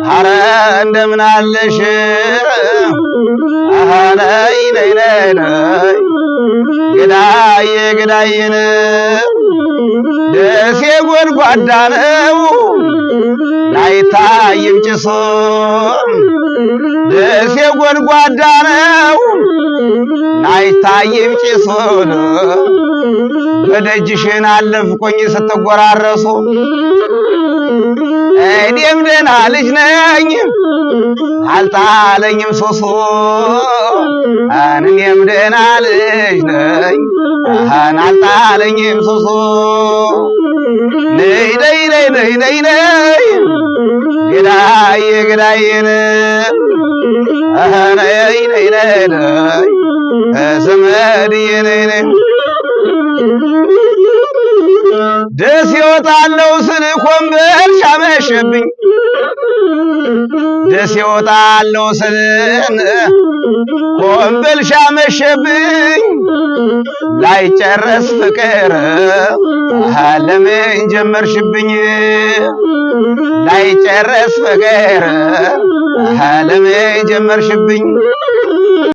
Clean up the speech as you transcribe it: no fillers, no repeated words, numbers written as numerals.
ኧረ እንደምን አለሽ? ነይ ነይ ነይ ነይ ግዳዬ ግዳዬን ደሴ ጎድጓዳ ነው ላይታይም ጭሶ፣ ደሴ ጎድጓዳ ነው ላይታይም ጭሶ፣ በደጅሽን አለፍኩኝ ስትጎራረሱ፣ እኔም ደህና ልጅ ነኝ አልጣለኝም ሶሶ፣ እኔም ደህና ልጅ ነኝ አልጣለኝም ሶሶ። ነይ ነይ ነይ ነይ ነይ ነይ ግዳዬ ግዳዬን ነይ ነይ ነይ ነይ ዘመድዬ ነይ ነይ። ደስ ይወጣለው ስል ኮምበልሻ መሸብኝ፣ ደስ ይወጣለው ስል ኮምበልሻ መሸብኝ፣ ላይጨረስ ፍቅር ለምን ጀመርሽብኝ? ላይጨረስ ፍቅር ለምን ጀመርሽብኝ?